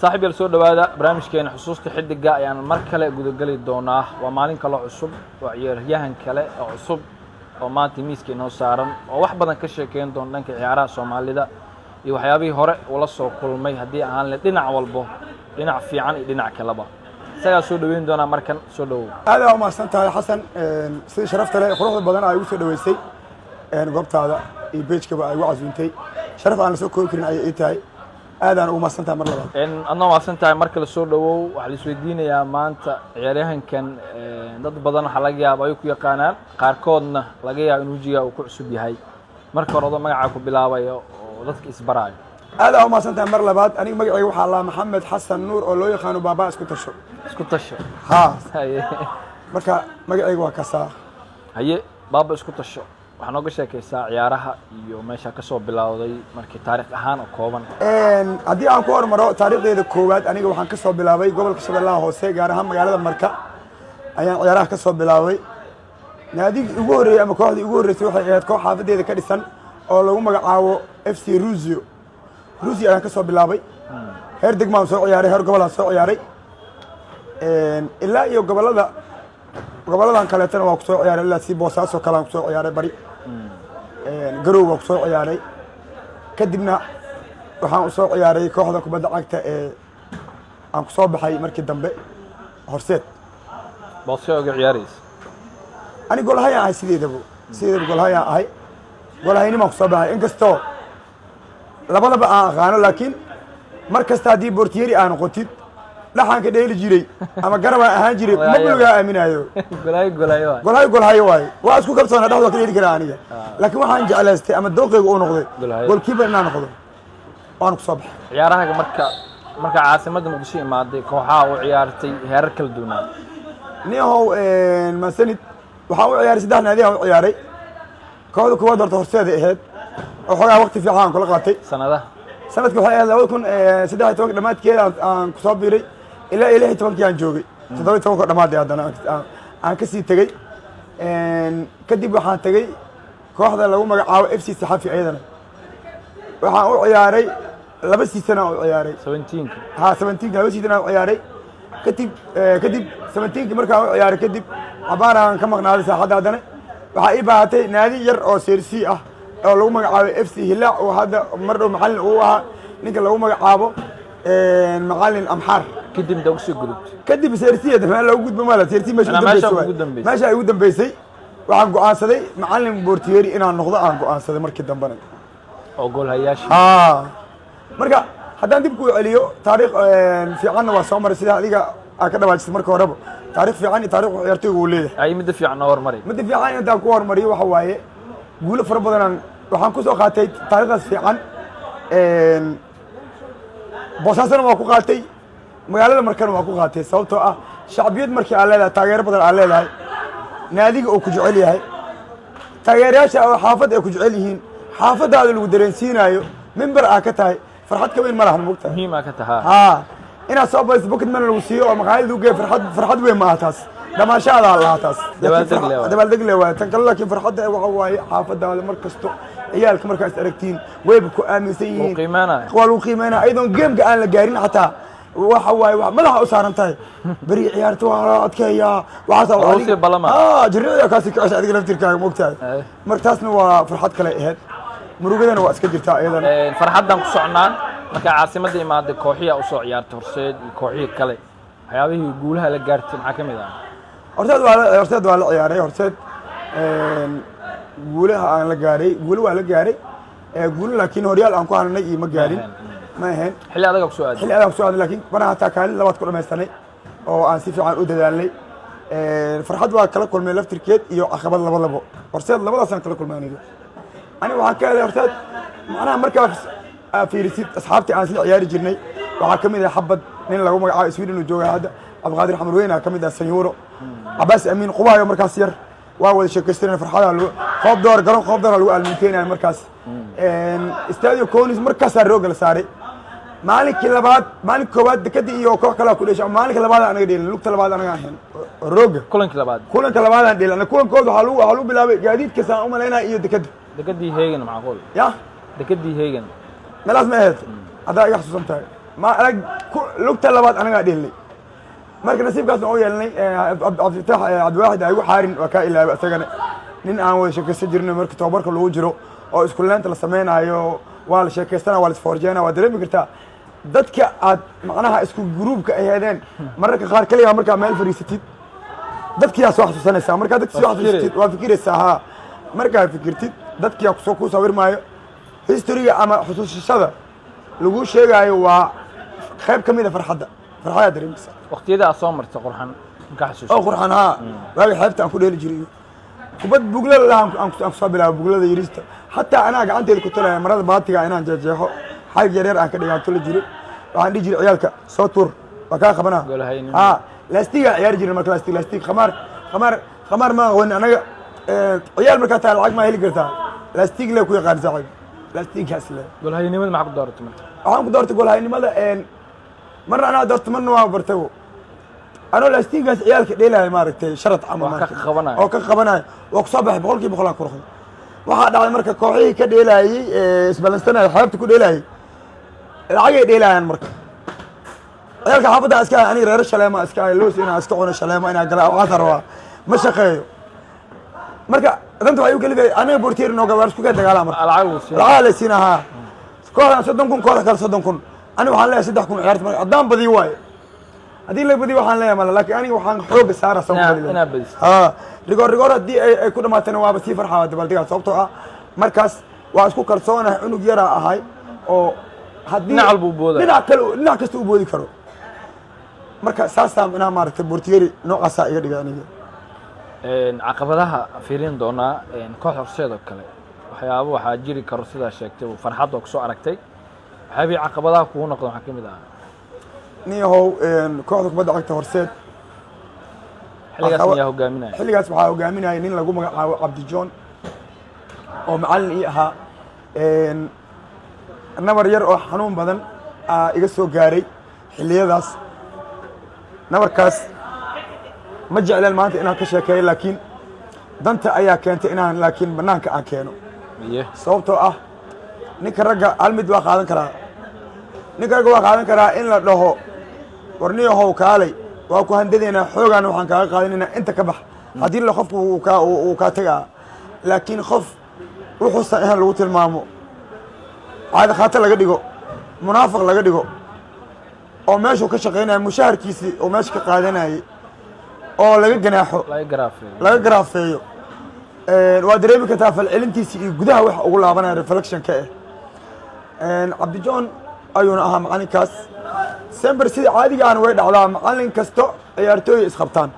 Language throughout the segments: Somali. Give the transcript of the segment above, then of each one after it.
Saaxiib yaal, soo dhowaada. Barnaamijkeena Xusuusta Xidiga ayaan mar kale gudageli doonaa. Waa maalin kaloo cusub oo ciyaaryahan kale oo cusub oo maanta miiska inoo saaran oo wax badan ka sheekeyn doona dhanka ciyaaraha Soomaalida iyo waxyaabihii hore ula soo kulmay, haddii ahaan le dhinac walbo, dhinac fiican iyo dhinac kaleba. Isagaa soo dhoweyn doonaa markan. Soo dhowow. Aad aa umahadsan tahay, Xasan. Sida sharafta leh, quruxda badan aa igu soo dhoweysay goobtaada iyo page-kaba aa igu casuuntay, sharaf aan la soo koobi karin ayay ii tahay. Aadaan ugu mahadsan tahay mar labaad. Adna mahadsan tahay. Mar kale soo dhowow. Waxaa la isweydiinayaa maanta ciyaaryahankan dad badan waxaa laga yaaba ay ku yaqaanaan, qaarkoodna laga yaabo in wejigaa uu ku cusub yahay. Marka hore adoo magacaa ku bilaabayo oo dadka isbaraayo. Aad aa umahadsan tahay mar labaad. Aniga magacayga waxaa laa Maxamed Xasan Nuur, oo loo yaqaano Baaba Isku Tasho. Isku Tasho. Ha. Haye. Marka magacayga waa kasaa. Haye, Baaba Isku Tasho, waxaa nooga sheekaysaa ciyaaraha iyo meesha ka soo bilowday, markii taarikh ahaan oo kooban. Haddii aan ku hormaro taariikhdeeda koowaad, aniga waxaan ka soo bilaabay gobolka Shabeellaha Hoose, gaar ahaan magaalada Marka ayaan ciyaaraha ka soo bilaabay. Naadigii ugu horreeyey ama kooxdii ugu horreysay waxay ahayd koox xaafadeeda ka dhisan oo lagu magacaabo FC Rusio. Rusio ayaan ka soo bilaabay. Heer degmaan soo ciyaaray, heer gobolaan soo ciyaaray, ilaa iyo gobolada goboladan kaleetana waa kusoo ciyaaray, ilaa si Boosaaso kale aan kusoo ciyaaray, bari Garow waa kusoo ciyaaray. Kadibna waxaan usoo ciyaaray kooxda kubadda cagta ee aan kusoo baxay markii dambe, Horseed. Booskee uga ciyaaraysa? Ani golhayaan ahay sideedaba golhayaan ahay, golhaynimaan kusoo baxay, inkastoo labadaba aan aqaano. Laakiin mar kasta haddii bortieri aa noqotid, dhaxanka dheeli jiray ama garabaan ahaan jiray, ma lugaa aaminayo. Golhayo, golhayo waay. Golhayo, golhayo waaye. Waa isku kalsoona, dhexda waa ka dheeli karaa aniga, laakiin waxaan jeclaystay ama dooqeyga uu noqday Golhayo. Goalkeeper inaan noqdo, waan kusoo baxay. Ciyaarahaga marka caasimadda Muqdisho imaaday, kooxaha u ciyaartay heerar kala duwanaa? Niyahow, masanid waxaan u ciyaaray saddex naadi aan u ciyaaray. Kooxda koowaad horta Horseeday ahayd, oo xoogaa waqti fiican aan kula qaatay. Sanadaha? Sanadka waxay ahayd 2013 dhammaadkeeda aan kusoo biiray, ilaa iyo 16-kii aan joogay, 17-ka dhammaaday haddana aan kasii tegey. Kadib waxaan tegey kooxda lagu magacaabo FC Saxafi. Ayadana waxaan u ciyaaray 2 season aan u ciyaaray. 17-ka? Ha, 17-ka 2 season aan u ciyaaray. Kadib 17-ki markaan u ciyaaray kadib, cabaar aan ka maqnaaday saaxadda. Haddana waxaa ii baahatay naadi yar oo Serie C ah oo lagu magacaabo FC Hilaac, oo hadda mar dhow macallin uu ahaa ninka lagu magacaabo Macallin Amxaar. Kadib inta usoo gudubtay? Kadib Serie C meel loogu gudbo mala, Serie C meesha Macnaa ugu meesha dambeysay waay. ugu dambeysay. Meesha ay ugu dambeysay waxaan go'aansaday macallin bortieri inaan noqdo aan go'aansaday markii dambena. Oo goolhayaasha. Ha, marka haddaan dib kuu celiyo, taariikh fiicanna waa soo maray, sida adiga aa ka dhawaajisay marka horeba. Taariikh fiican iyo taarikh ciyaartoyga uu leeyahay. Ay, midda fiican noo hormari. Midda fiican intaan ku hormariyo waxa waaye guulo fara badanaan waxaan ku soo qaatay taariikhdaas fiican. Boosaasona waa ku qaatay, magaalada Markana waa ku qaatay, sababtoo ah shacbiyad markii aad leedahay, taageero badan aad leedahay, naadiga uu ku jecel yahay, taageerayaasha oo xaafadda ay ku jecel yihiin, xaafaddaada lagu dareensiinaayo, member aa ka tahay, farxad ka weyn ma lahan, mogtahay? Muhiim aa ka tahaa. Ha, inaad soo badiso, pocket money lagu siiyo oo maqaayad lagu geeyo, farxad, farxad weyn ma aha taas. Dhamaashaadaa lahaa taas. Dabaaldeg le waaye. Dabaaldeg le waaye tan kale. Laakiin farxadda waxa waaye xaafadaada mar kasto ciyaalka markaa is aragtiin wayba ku aaminsan Lagu yihiin. qiimeynaayo. Waa lagu qiimeynaya, ayadoon game-ka aan la gaarin xataa. Waxa waaye madaxa u saaran tahay beri ciyaarta waa la adkeeyaa, waxaas. Waa lagu sii ballamaa. Ah, jirrada kaasi kicisa adiga laftirkaaga, mogtahay? Marka taasna waa farxad kale ahayd, murugadana waa iska jirtaa iyadana. Farxaddan ku socnaa. Markaa caasimadda imaaday, kooxiyaa usoo ciyaartay, Horseed iyo kooxihii kale, waxyaabihii guulaha la gaartay maxaa ka mid ah? Horseed waa la ciyaaray. Horseed guulaha aan la gaaray, guulo waa la gaaray. Guulo laakiin horyaal aan ku hananay iyo ma gaarin, ma ahayn. Xilli adaga kusoo aaday. Xilli adag kusoo aaday, laakiin bana hataa kaalin labaad ku dhamaystanay oo aan si fiican u dadaalnay. Farxad waa kala kulmay laftirkeed iyo caqabad labadabo. Horseed labadaasaan kala kulmay aniga. Waxaan ka helay Horseed, macnaha markaa aa fiirisid asxaabtii aan isla ciyaari jirnay, waxaa ka mid ah Xabad, nin lagu magacaabo, Sweden uu jooga hadda, Cabdiqaadir Xamar Weyna ka mid ah, Sanyuuro, Cabaas Amiin Qubaayo. Markaas yar waa wada sheekaystanay, farxadaa lagu qoob door garoon qoob door lagu aalminteynaya. Markaas Stadio Conis markaasaa rooga la saaray. Maalinkii labaad, maalinka koowaad dekadii iyo koox kalaa ku dheshay. Maalinka labaad anaga dheelin, lugta labaad anaga ahayn rooga. Kulankii labaad. Kulanka labaadaan dheelin. Kulankooda waxaa lagu bilaabay gaadiidkaas aan umalaynaya iyo dekada. Dekadii Hegan, macquul. Ya. Dekadii Hegan. Meelaas ma ahayd haddaa iga xasuusan tahay. Ma alag lugta labaad anagaa dheelnay. Marka nasiibkaas waan u yeelnay. Cabdifataax, Cabdiwaaxid ay igu xaarin, waa kaa ilaaway isagana. Nin aan wada sheekaysan jirno marka tababarka lagu jiro oo iskuleynta la sameynaayo, waa la sheekaystana, waa la isfoorjeena. Waa dareemi kartaa dadka aad macnaha isku gruubka ay heedeen. Mararka qaar kaligaa markaa meel fadhiisatid, dadkiyaa soo xasuusanaysaa. Markaa dadki soo Waa fikiri. xasuusatid, waa fikiraysaa. Haa, markaa fikirtid, dadkiyaa kusoo ku sawirmaayo. Historyga ama xusuusashada lagu sheegaayo waa qayb ka mid a farxadda. Farxadaa dareemaysaa. Waqtiyada aad soo martay qurxan markaa xasuusto? Oo qurxan, haa. Waagi xeebta aan ku dheeli jiray kubad buglada laha aan kusoo bilaabo buglada yariista. Xataa anaa gacanteeda ku talaya marada baatiga inaan jeexjeexo, xarig yar yar aan ka dhigaan tuli jiray. Waxaan dhihi jiray ciyaalka, "Soo tuur, waa kaa qabanaa." Goolhaynimo. Haa, laastigaa ciyaari jiray. Marka laastig, laastig, khamaar, khamaar, khamaar ma aqoonin anaga. Ciyaal markaa taa lacag maa heli kartaa, laastig le ku yaqaan saaxiib, laastigaas le. Goolhaynimada maxaa ku dooratay marka? Waxaan ku doortay goolhaynimada, marna anaa doortay, marna waa bartay. Anoo laastigaas ciyaalka dheelaya, maaragtay, sharad camal Wax ka maaragtay. qabanayo. Oo ka qabanayo, waa kusoo baxay 100% aan ku ruxday. Waxaa dhacday marka kooxihii ka dheelayey ee isbalansanaya xeebta ku dheelayay lacagay dheelayaan. Marka ciyaalka xaafadda iska ahay, aniga reero shaleema iska ahay, loos inaan iska cuno, shaleema inaan gala waxaas rabaa, ma shaqeeyo. Marka danta waxay u kalifay aniga bortier nooga waa isku keen dagaalaa marka. Lacag lagu siin. Lacag la siina, haa. Kooxdan 30,000, kooxda kale 30,000. Aniga waxaan leeyahay 3,000 ciyaarta. Marka haddaan badiyo waaye, haddii la badiyo waxaan leeyahay male, laakiin aniga waxaan xooga saara soo badi lahaa. Inaad badiso. Haa, rigoor rigoor haddii ay ku dhamaatana waaba sii farxaa, waa dabaaldegaa, sababtoo ah markaas waa isku kalsoonahay. Cunug yaraa ahay oo haddii Dhinac walba u boodaya. Dhinac kale, dhinac kasta u boodi karo. Marka saasaa inaa maaragtay bortieri noocaasaa iga dhigay aniga. Caqabadaha fiirin doonaa kooxda Horseed oo kale, waxyaabo waxaa jiri karo sidaa sheegtay, farxad oo kusoo aragtay. Waxyaabihii caqabadaha kugu noqda waxaa ka mid ah? Nin yahow, kooxda kubadda cagta Horseed Xilligaas ayaa hogaaminaya? Xilligaas waxaa hogaaminayay nin lagu magacaabo Cabdijohn oo macallin ii ahaa. Nabar yar oo xanuun badan aa iga soo gaaray xilliyadaas. Nabarkaas ma jecleen maanta inaan ka sheekeeyo, laakiin danta ayaa keentay inaan laakiin banaanka aan keeno. Iye. Sababtoo ah ninka ragga hal mid waa qaadan karaa. Ninka ragga waa qaadan karaa in la dhaho, "Warniyahow, kaalay, waa ku handadaynaa, xoogaana waxaan kaaga qaadanaynaa, inta ka bax." Haddii la qofku uu kaa tagaa, laakiin qof wuxuusan ahayn lagu tilmaamo, caadi khaato laga dhigo, munaafiq laga dhigo, oo meeshuu ka shaqaynaya mushaharkiisii oo meesha ka qaadanayay oo laga ganaaxo, laga garaafeeyo. Laga garaafeeyo, waa dareemi kartaa falcelintiisi iyo gudaha waxa ugu laabanaya reflection-ka ah. Cabdijohn ayuuna ahaa macalinkaas. Sember sida caadiga ahna way dhacdaa, macalin kasto ciyaartooy isqabtaan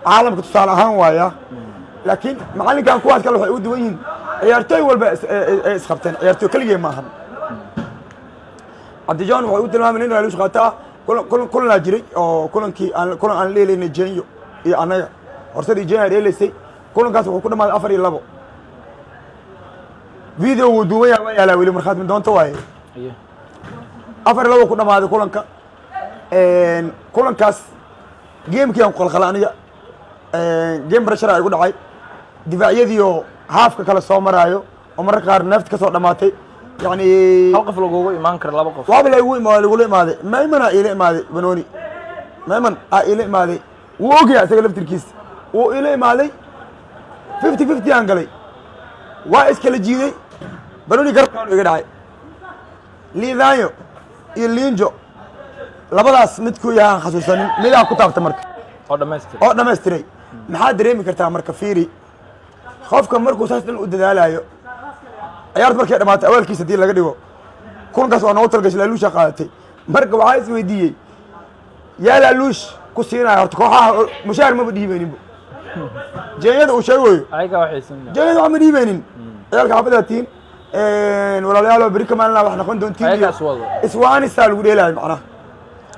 caalamka tusaale ahaan waaya, laakiin macalinkan kuwaas kale waxay ugu duwan yihiin ciyaartooy walba ay isqabteen, ciyaartooy keligee ma ahan. Cabdijohn waxay u tilmaamay nin laaluush qaata ah. Kulanaa jiray oo kulankii aan kulan aan dheelaynay, Jenyo iyo annaga, Horseed iyo Jenyo ay dheelaysay. Kulankaas wuxuu ku dhamaaday 4-2. Video wuu duuban yahay, waa yaalaa weli, markhaati doonto waaye. Iye. 4-2 ku dhamaaday kulanka. Kulankaas gamekii aan ku qalqala aniga, game pressure aa igu dhacay, difaacyadiioo haafka kale soo maraayo oo mararka qaar neefta ka soo dhamaatay, yani. Hal qof lagugu imaan karo, laba qof. Waaba laigu ima lagula imaaday. Mayman aa iila imaaday, banooni Mayman aa iila imaaday. Wuu ogyahay isaga laftirkiisa, wuu iila imaaday. 50-50 aan galay, waa iskala jiiday, banooni garabkaan iga dhacay. Liidaanyo iyo Liinjo labadaas midkuu yahay aan xasuusanin, midaa ku taabta marka. Oo dhammaystir. Oo dhammaystiray. Maxaa dareemi kartaa marka? Fiiri, qofka markuu saas dhan u dadaalayo, ciyaarta markay dhamaatay awaalkiisa hadii laga dhigo, kulankaas waa noogu talgashay, laaluusha qaadatay. Marka waxaa is weydiiyey, yaa laaluush ku siinaya? Horta kooxaha mushaar maba dhiibayninbo jeenyada uu sheegayo. Ayaga waxaysan. Jeenyada wax ma dhiibaynin. Ciyaalka xaafadaa tihiin, walaalayaalo, beri kamaalina wax noqon doontiin. Ayagaa iswado. Iswaanisaa lagu dheelaayo, macnaha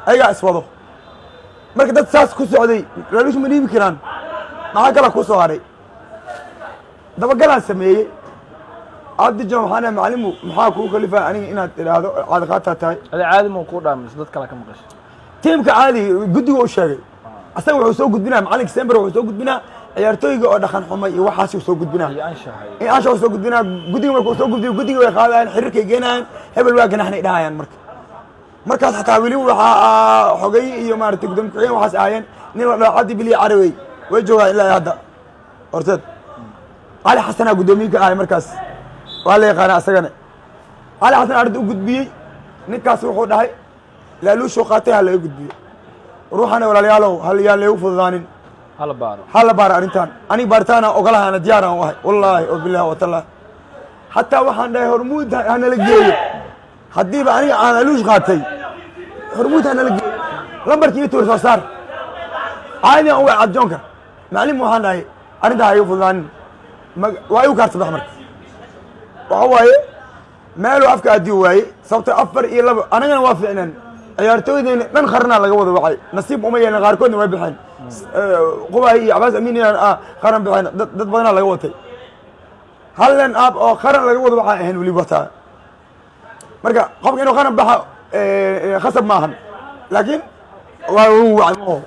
ayagaa iswado. Marka dad saas ku socday laaluush ma dhiibi karaan. Maxaa kala ku soo haray? Dabagalaan sameeyey. Cabdijon waxaan dhahay, "Macalimu, maxaa kuu kalifaya aniga inaad idhaahdo caadi qaataa tahay?" Adi caadi muu kuu dhaamis, dad kale ka maqashay? Tiimka caadi guddiga u sheegay. Asaga wuxuu soo gudbinaa, macalinka sember wuxuu soo gudbinaa ciyaartooyga oo dhaqan xumay iyo waxaas uu soo gudbinaa. Iyo anshaxay. In anshax uu soo gudbinaa. Guddiga markuu soo gudbiyo, guddiga way qaadayaan, xiriirkay geenayaan, "Hebel waa ganaxnay," dhahayaan. Marka Markaas xataa weli waxaa xogay iyo maaragtay gudoomiye ku-xigeen waxaas ahaayeen nin la dhaho Cabdi Biliya Carawey, way joogaan ilaa hadda Horseed. Cali Xasanaa guddoomiye ka ahay markaas, waa la yaqaana asagana. Cali Xasan arrinta u gudbiyey. Ninkaas wuxuu dhahay laaluushuu qaatay ha laga gudbiyo ruuxana. Walaalayaalow, hal yaan laygu fududaanin. Hala baaro. Hala baara arrintan. Aniga baaritaana ogolahana, diyaaraan u ahay, wallaahi oo bilahi watallahi. Xataa waxaan dhahay Hormuud hanala geeyo. Haddiiba aniga aan laaluush qaatay, Hormuud hanala geeyo. Lambarkii ii tuur soo saar caadi aan uga cadjoonka macalin. Waxaan dhahay arrintaa ha iga fududaanin. Waa igu kaarta bax. Marka waxa waaye meeluu afka adiyo waaye, sababto 4 iyo 2 anagana waa fiicneen. Ciyaartooydeyna dhan qaranaa laga wada wacay, nasiib uma yeelin, qaarkoodna way baxeen. Qubaay iyo Cabaas Amiin inaan qaran baxeen, dad badanaa laga watay. Hal len aab oo qaran laga wada waxaan ahayn weli wataa. Marka qofka inuu qaran baxa khasab ma ahan, laakiin waa uu wacay.